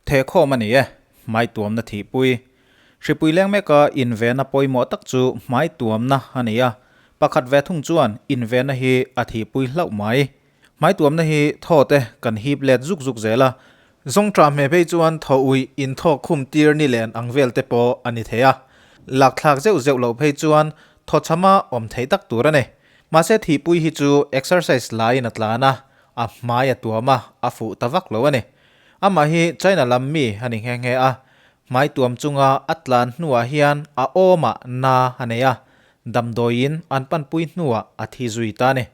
Thehkhawm a ni e, hmai tuamna thihpui. Hripui leng meka invena pawimawh tak chu hmai tuamna a ni a, pakhat ve thung chuan invena hi a thihpui hlauh mai. Hmai tuamna hi thaw te kan hip let zuk zuk zel a, zawngṭah hmeh phei chuan thaw uih inthawk khum tir ni len ang vel te pawh a ni thei a, lakthlak zeuh zeuh loh phei chuan thawchhama awm theih tak tur a ni. Mahse thihpui hi chu exercise laiin a tlan a, a hmai a tuam a, a fuh ta vak lo a ni. Amah hi China lam mi a ni nghe nghe a, hmai tuam chunga a tlan hnuah hian a awmah na a nei a, damdawiin an panpui hnuah a thi zui ta a ni.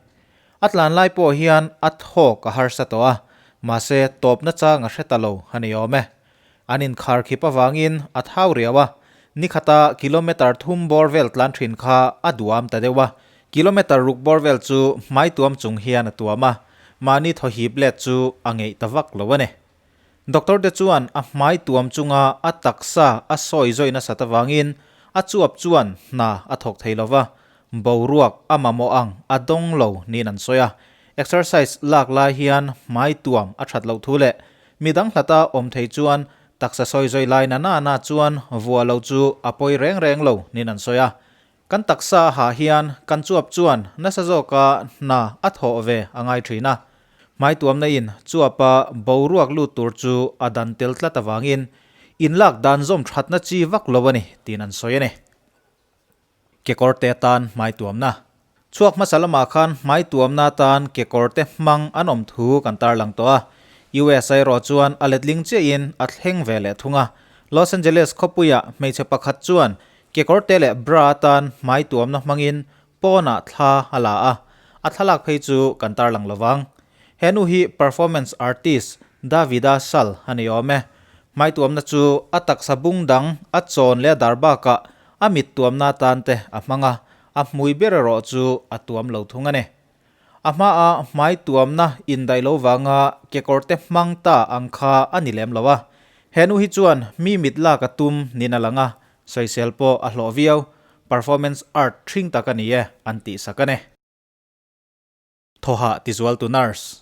A tlan lai pawh hian a thawk a harsa tawh a, mahse tawpna chang a hre ta lo a ni awm e. An inkhar khip avangin a thau riau a, nikhata kilometre thum bawr vel tlan thin kha a duam ta deuh a, kilometre ruk bawr vel chu hmai tuam chung hian a tuam a, mahni thaw hip let chu a ngeih ta vak lo a ni. Doctor te chuan a hmai tuam chunga a taksa a sawi zawi nasat avangin a chuap chuan hna a thawk thei lo va, boruak a mamawh ang a dawng lo niin an sawi a. Exercise lak lai hian hmai tuam a that loh thu leh midang hlata awm thei chuan taksa sawi zawi lai na na na chuan vuah lo chu a pawi reng reng lo niin an sawi a. Kan taksa a hah hian kan chuap chuan nasa zawka hna a thawh ve a ngai thin a. Hmai tuamna in chuapa boruak lut tur chu a dan tel tlat avangin inlak dan zawm thatna chi vak lo a ni tiin an sawi a ni. Kekawr te tan hmai tuamna. Chhuak hmasa lamah khan hmai tuamna tan kekawr te hmang an awm thu kan tarlang tawh a. US erawh chuan a letling chiahin a thleng ve leh thung a. Los Angeles khawpuiah hmeichhe pakhat chuan Kekawr te leh bra atan hmai tuamna hmangin pawnah thla a la a, a thlalak phei chu kan tarlang lo vang. He nu hi performance artist Davida Sal a ni awm e. Hmai tuamna chu a taksa bung dang a chawn leh a dar bakah a mit tuamna atan te a hmang a, a hmui ber erawh chu a tuam lo thung a ni. A hmaa hmai tuamna indaih lo vanga kekawr te hmang ta ang kha a ni lem lo a. He nu hi chuan mi mit lak a tum niin a lang a, sawisel pawh a hlawh viau, performance art thring tak a ni e an tih sak a ni. Thawhah tizualtu nurse.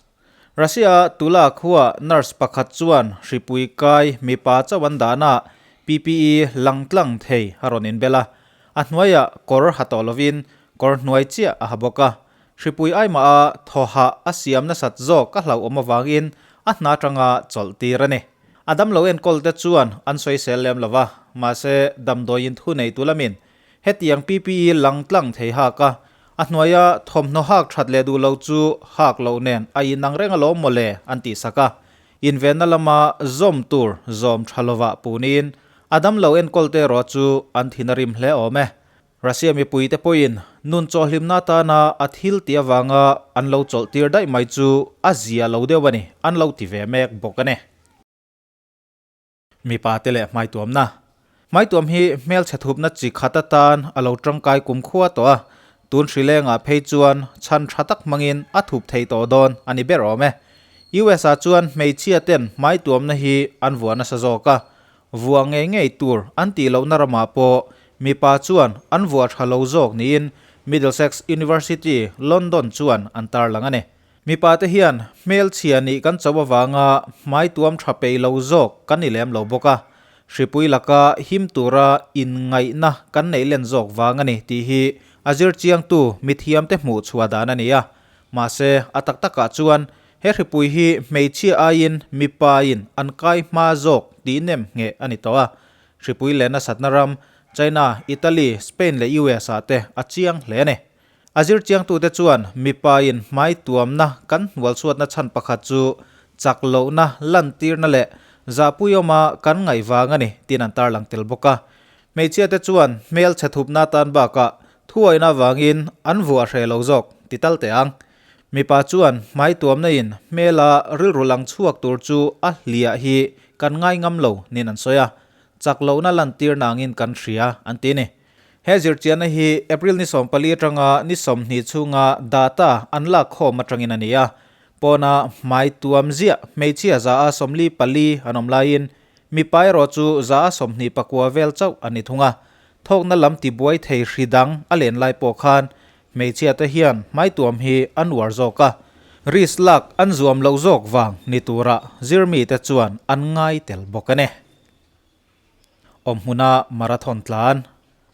Russia-a Tula khua nurse pakhat chuan hripui kai mipa chauh an dahna PPE langtlang thei a rawn inbel a, a hnuaiah kawr ha tawh lovin kawr hnuai chiah a ha bawk a. Hripui aimah a thawhah a siam nasat zawk a hlauhawm avangin a hna atanga chawlh tir a ni. A damlo enkawl te chuan an sawisel lem lo va, mahse damdawiin thu neitu lamin hetiang PPE langtlang thei hak a, a hnuaia thawmhnaw hak that leh duh lo chu hak loh nen a inang reng alawm mawle an tihsak a. Invenna lama zawm tur zawm tha lovah punin a damlo enkawl te erawh chu an thin a rim hle awm e. Russia mipuite pawhin nun chawhhlimna atana a thil tih avanga an lo chawlh tir daih mai chu a zia lo deuh a ni, an lo ti ve mek bawk a ni. Mipa te leh hmaituamna. Hmaituam hi hmelchhe thupna chi khat atan a lo tangkai kumkhua tawh a, tun hrilengah phei chuan chhan tha tak hmangin a thup thei tawh dawn a ni ber awm e. US ah chuan hmeichhia ten hmaituamna hi an vuah nasa zawk a, Vuah ngei ngei tur an tih lohna ramah pawh mipa chuan an vuah tha lo zawk niin Middlesex University, London chuan an tarlang a ni. Mipa te hian hmelchhia nih kan cho avanga hmai tuam tha peih lo zawk kan ni lem lo bawk a, hripui laka him tura inngaihna kan neih len zawk vang a ni tih hi a zirchiangtu mithiamte hmuh chhuah dan a ni a. Mahse, a tak takah chuan He hripui hi hmeichhia aiin mipain an kai hma zawk tih nem ngheh a ni tawh a. Hripui leh nasatna ram China, Italy, Spain leh US ah te a chiang hle a ni. A zirchiangtute chuan mipain hmai tuamna kan hnualchhuatna chhan pakhat chu chak lohna lantirna leh zahpuiawma kan ngaih vang a ni tiin an tarlang tel bawk a. Hmeichhiate chuan hmelchhe thupna atan bakah thuawihna avangin an vuah hreh lo zawk ti tal teh ang. Mipa chuan hmai tuamna in hmela rilru lang chhuak tur chu a hliah hi kan ngai ngam lo niin an sawi a, chak lohna lantir nangin kan hria an ti a ni. He zirchianna hi April ni 14 atanga ni 20 chhunga data an lak khawm atangin a ni a, pawna hmai tuam ziah hmeichhia 44 an awm laiin mipa erawh chu 29 vel chauh an ni thung a, thawkna lam tibuai thei hri dang a len lai pawh khan Hmeichhia te hian hmaituam hi an uar zawk a. Risk lak an zuam loh zawk vang ni tura zirmite chuan an ngai tel bawk a ni. Awmhmuna marathon tlan.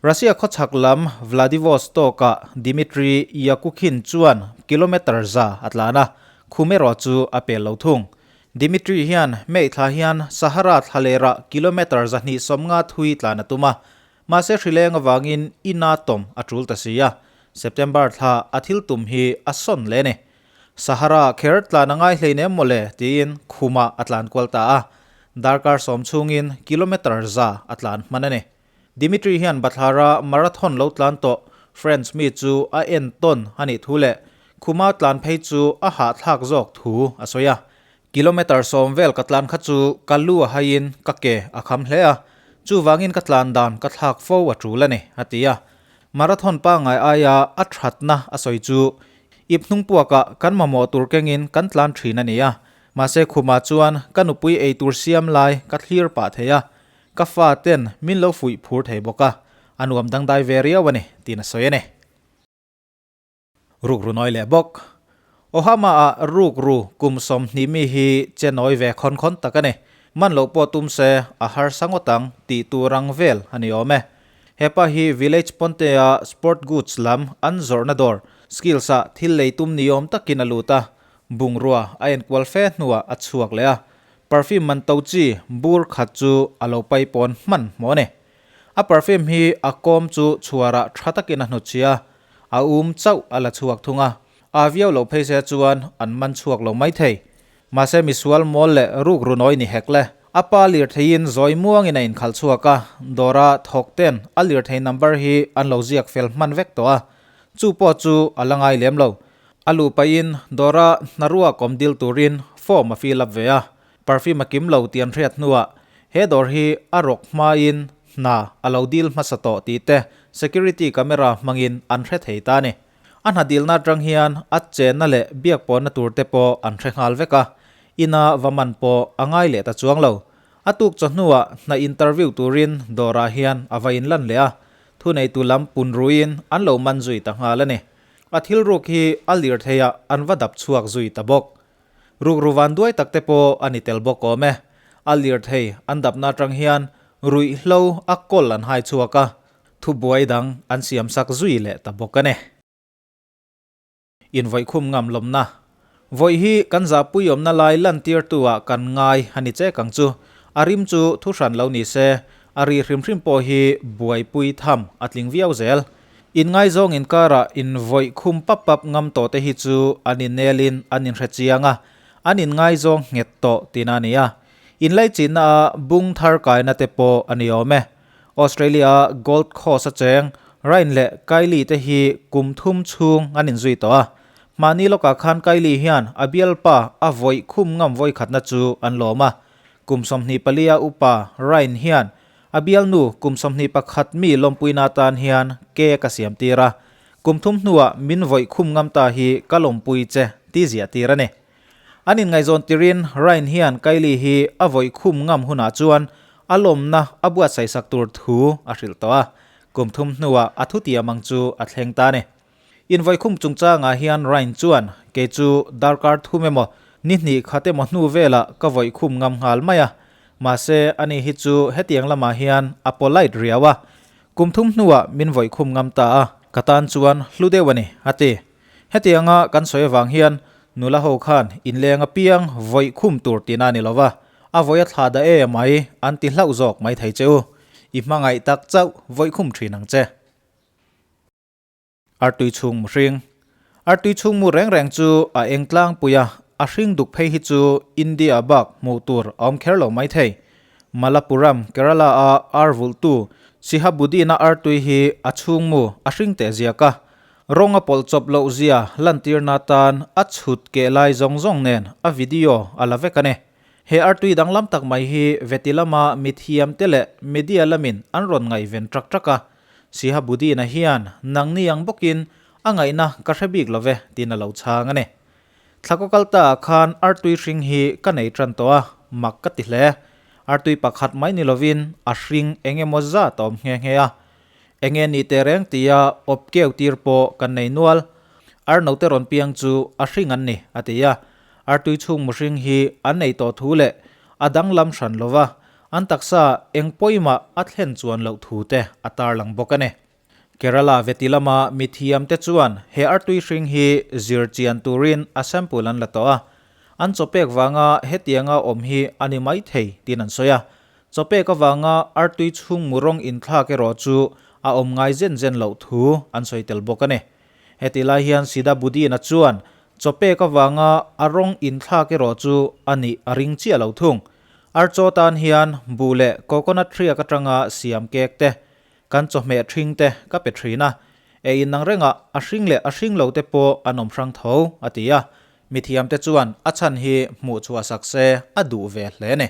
Russia khawchhak lam Vladivostok-ah Dmitry Yakukhin chuan kilometre za a tlan a, khum erawh chu a pel lo thung. Dmitry hian May thla hian Sahara thlalerah kilometre 250 thui tlan a tum a, mahse hrileng avangin ina tawm a tul ta si a, September thla a thil tum hi a sawn leh a ni. Sahara kher tlan a ngai hleinem mawle tiin khumah a tlan kual ta a, darkar sawm chhungin kilometre za a tlan hman a ni. Dimitri hian bathlara marathon lo tlan tawh French mi chu a en tawn a nih thu leh khuma tlan phei chu a hahthlak zawk thu a sawi a. Kilometre 10 vel ka tlan kha chu ka lu a haiin ka ke a kham hle a, chuvangin ka tlan dan ka thlak fo a tul a ni, a ti a. Marathon pangngai aia a thatna a sawi chu Ip hnung puakah kan mamawh tur kengin kan tlan thin a ni a, mahse khumah chuan ka nupui ei tur siam lai ka thlir pah thei a, ka fa ten min lo fuih phur thei bawk a, a nuam dangdai ve riau a ni tiin a sawi a ni. Rukru nawi leh bawk. Ohama ah rukru kum 20 mi hi che nawi ve khawn khawn tak a ni. Man loh pawh tum se a harsa ngawt ang tih tur ang vel a ni awm e. Hepa hi Village Ponte-a sport goods lam an zawrhna dawr, Skills-ah thil lei tum ni awm takin a lut a, bungrua a enkual fe hnuah a chhuak leh a, perfume man to chi bur khat chu a lo paipawn hman hmawh a ni. A perfume hi a kawm chu chhuarah tha takin a hnutchhia a, a um chauh a la chhuak thung a, aa viau lo phei se chuan an man chhuak lo maithei. Mahse misual mawl leh ruk runawi ni hek le. A pa lirtheiin zawi muangin a inkhalh chhuak a, dawra thawk ten a lirthei number hi an lo ziak fel hman vek tawh a, chu pawh chu a la ngai lem lo. A luh pahin dawra hnarua kawm dil turin form a fill up ve a, perfume a kim lo tih an hriat hnuah he dawr hi a rawk hmain hna a lo dil hmasa tawh tih te security camera hmangin an hre thei ta a ni. A hna dilna atang hian a chenna leh biak pawhna tur te pawh an hre nghal vek a, ina va man pawh a ngai leh ta chuang lo. A tuk chawhnuah hna interview turin dawrah hian a va inlan leh a, thuneitu lam pun ruiin an lo man zui ta nghal a ni. A thil ruk hi a lirtheiah an va dap chhuak zui ta bawk. Rukru van duai tak te pawh a ni tel bawk awm e. A lirthei an dapna atang hian ruihhlo a kawl an hai chhuak a, Thubuai dang an siamsak zui leh ta bawk a ni. Invawihkhum ngam lawmna. Vawih hi kan zahpui awmna lai lantirtu ah kan ngai a ni chek ang chu. A rim chu thu hran lo ni se, a ri hrim hrim pawh hi buaipui tham a tling viau zel. Inngaizawng inkarah invawihkhum pap pap ngam tawh te hi chu an innelin an inhre chiang a, an inngaizawng nghet tawh tihna a ni a. Inlaichinna ah bung thar kaina te pawh a ni awm e. Australia-a Gold Coast-a cheng Ryan leh Kylie te hi kum thum chhung an inzui tawh a. Mahni lawkah khan Kylie hian a bialpa a vawih khum ngam vawikhatna chu an lawm a. Kum 24-a upa Ryan hian a bialnu kum 21 mi lawmpuina atan hian cake a siam tir a. Kum thum hnuah min vawih khum ngam ta hi ka lawmpui che ti ziah tir a ni. An inngaihzawn tirin Ryan hian Kylie hi a vawih khum ngam hunah chuan a lawmna a buatsaih sak tur thu a hrilh tawh a, kum thum hnuah a thutiam ang chu a thleng ta a ni. Invawihkhum chungchangah hian Ryan chuan, Kei chu darkar thum emaw, ni hnih khat emaw hnu velah ka vawihkhum ngam nghal mai a, mahse ani hi chu hetiang lamah hian a polite riau a, kum thum hnuah min vawihkhum ngam ta a, ka tan chuan hlu deuh a ni, a ti. Hetianga kan sawi avang hian nula ho khan inleng apiang vawih khum tur tihna a ni lova, a vawi a thlah dah e mai an ti hlauh zawk mai thei che u. I hmangaih tak chauh vawih khum thin ang che. Artui chhung mu hring. Artui chhung mu reng reng chu a eng tlangpui a, a hring duk phei hi chu India bak hmuh tur a awm kher lo mai thei. Malappuram, Kerala-a ar vulhtu Sihabudin-a artui hi a chhung mu a hring teh ziak a, Rawng a pawlh chawp loh zia lantirna atan a chhut keh lai zawng zawng nen a video a la vek a ni. He artui danglam tak mai hi veti lama mithiam te leh media lamin an rawn ngaihven trak trak a. Sihabudina hian nangni ang bawkin a ngaihna ka hre bik lo ve tiin a lo chhang a ni. Thlakaw kal ta ah khan artui hring hi ka nei tan tawh a, mak ka ti hle. Artui pakhat mai ni lovin a hring eng emaw zat a awm nghe nghe a. Enge ni teh reng tia awp keu tir pawh kan nei nual. Ar note rawn piang chu a hring an ni, a ti a. Artui chhung mihring hi an nei tawh thu leh a danglam hran lova an taksa eng pawimah a thlen chuan loh thu te a tarlang bawk a ni. Kerala veti lama mithiam te chuan he artui hring hi zir chian turin a sample an la tawh a, an chawpek vanga hetianga awm hi a ni mai thei tiin an sawi a. Chawpek avanga artui chhung mu rawng inthlak erawh chu a awm ngai zen zen loh thu an sawi tel bawk a ni. Heti lai hian Sida Budina chuan chawpek avanga a rawng inthlak erawh chu a nih a ring chiah lo thung. Archaw tan hian buh leh coconut hriak atanga siam kek te, kan chawhmeh ṭhing te ka pe ṭhin a, ei in ang rengah a hring leh a hring lo te pawh an awm hrang tho, a ti a. Mithiamte chuan a chhan hi hmuh chhuah sak se a duh ve hle a ni.